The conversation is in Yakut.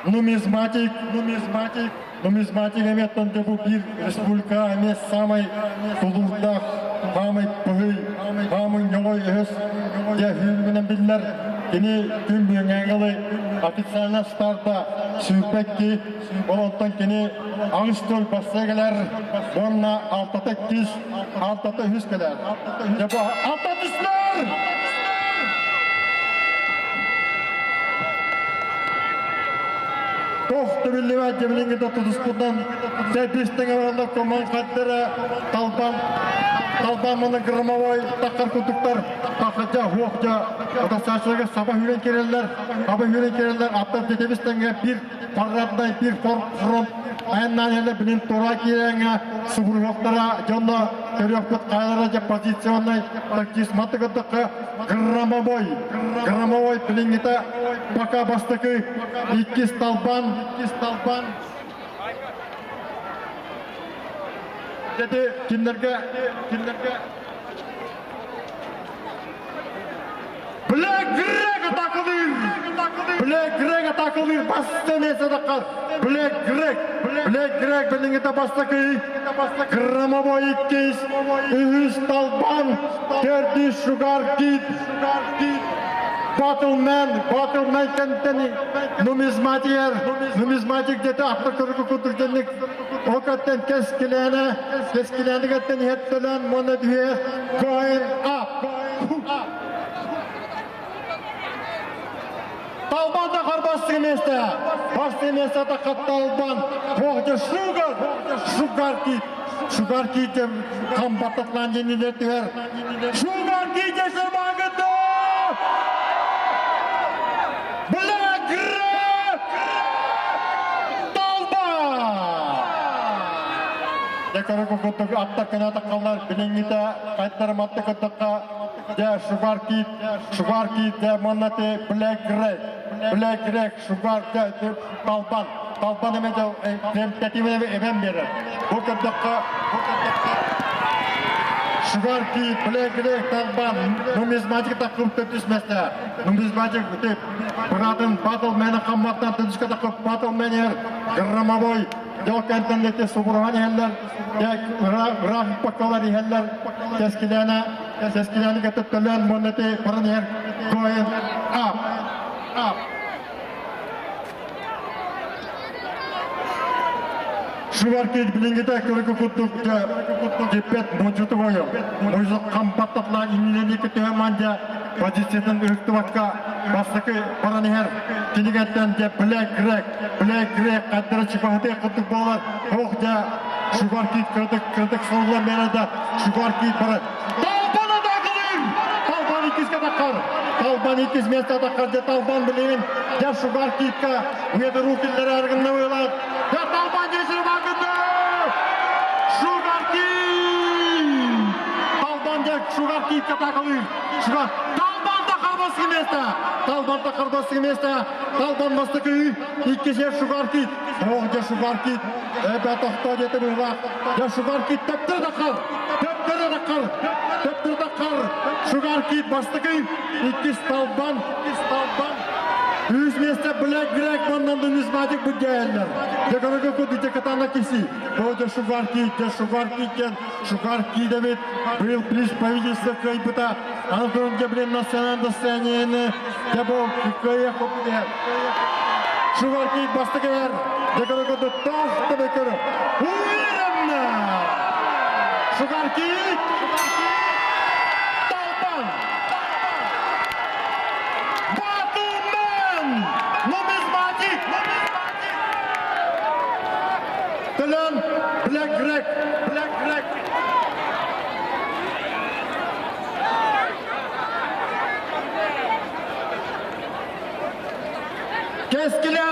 Нумизматик, нумизматик, нумизматик эмиэттэн дьэ бу биир республика эмиэ саамай тулуурдаах, хаамай быһый, хаамай ньоҕой өһөс дьэ сүүрүгүнэн биллэр. Кини күн бүгүҥҥэ официально старта 22, ол онтон кини аҕыс төл басса кэлэр уонна алтата иккис, алтата үһүс кэлэр. Дьэ бу алта түстэр! Тох төбүллүбэт дьэбилиҥҥитэ тутуспутунан сэбиэстэн бараллар коман хаттара талбан талбан маны громовой таххар курдуктар таххадьа хуохдьа отасааччыларга саба хүрэн кирэллэр хаба хүрэн кирэллэр аттар тэтэбис тэҥҥэ биир параднай биир фронт айаннаан иһэллэр билин тура киирэҥҥэ субуруһуохтара дьонно көрүөхпүт хайалара дьэ позиционнай тактизматы кырдыкка громовой громовой билиҥҥитэ пока бастакы иккис талбан иккис талбан Дети кинилэргэ кинилэргэ Black Greg атакалыыр! Black Greg атакалыыр! Басты меседаққа! Black Greg! Black Greg билиҥҥитэ бастакы громовой иккис, үһүс Талбан, төрдүс Sugar Kid, Battleman, Battleman кэнтэн нумизматигер, нумизматик дете апта көрүкү курдук дэнник ол кэттен кэскилээнэ, кэскилээни кэттен иһэттэлэн уонна түһэ going up. Талбан да харбастыы место. Бастыы место тахха Талбан. Богда Шугар. Шугар кит. Шугар кит хамбаттатлан денилер түһэр. Шугар кит жесемагыды. Блэк Талбан! Декору курдук аттакына таххаллар билиҥҥитэ хайдары матты кырдыкка дьэ Шугар Кит, Шугар Кит дьэ манна ти Black Grey, Black Grey, Шугар дьэ Талбан, Талбан эмэ дьэ тэтимин эбэн биэрэр. Бу көрдөххө, бу көрдөххө Шугар Кит, Black Grey, Талбан, нумизматик таккым төттүсмэстэ. Нумизматик тип быратын Батл Мэни хамматтан төдүскэ таккып Батл Мэнер громовой Дьол кэнтэн лети субуруһан иһэллэр, дьэ ыраах иппаккалар иһэллэр, кэскилээнэ, кэскилээни кытта төлөөн уонна ити баран иһэр going up, up. Шуваркит билиҥҥитэ көрүкү курдук дьиппет модьутук ойо. Мойзок хампаттатла иннинени күтүһэ мандя позициятын ыһыктыбакка бастакы баран иһэр кинигэттэн дьэ Black Greg Black Greg хаттара чугаһатыах курдук буолар. Ох дьэ Шугар Кит кырдык кырдык сылла мэрэ да Шугар Кит барар. Талбан атакалыыр! Талбан иккиске таххар. Талбан иккис место таххар дьэ Талбан билигин дьэ Шугар Китка уеды рукиллere аргынна выылаат. Дьэ Талбан дьэсир багынна! Шугар Кит! Талбан дьэ Шугар Китка атакалыыр. Шугар Талбан таххар бастакы место! Талбан таххар бастакы место! Талбан бастакы иккисер Шугар Кит. Ох, дьэ Шугар Кит. Эбэ тохтоо диэтэ быһыылаах. Дьэ Шугар Кит төптөрү таххар! Төптөрү таххар! Төптөрү таххар! Шугар Кит бастакы, иккис Талбан, иккис Талбан. Үс месте Black Greg маннан нумизматик буддяэллэр. Дьэ көрөгө куду дьэ катана киси. Бу дьэ Шугар Кит, дьэ Шугар Кит диэн Шугар Кит эбит. Быйыл приз правительства кыайбыта. Аны туран дьэ блин национальное достояние дьэ бу кыайыах курдук Шугар Кит бастакы эр. Дьэ көрөгө тоох да көрө. Уверенно! Шугар Кит! Талбан! Батумен! Нумизматик! Төлөн Black Greg! Black Greg! Кэскилээнэ!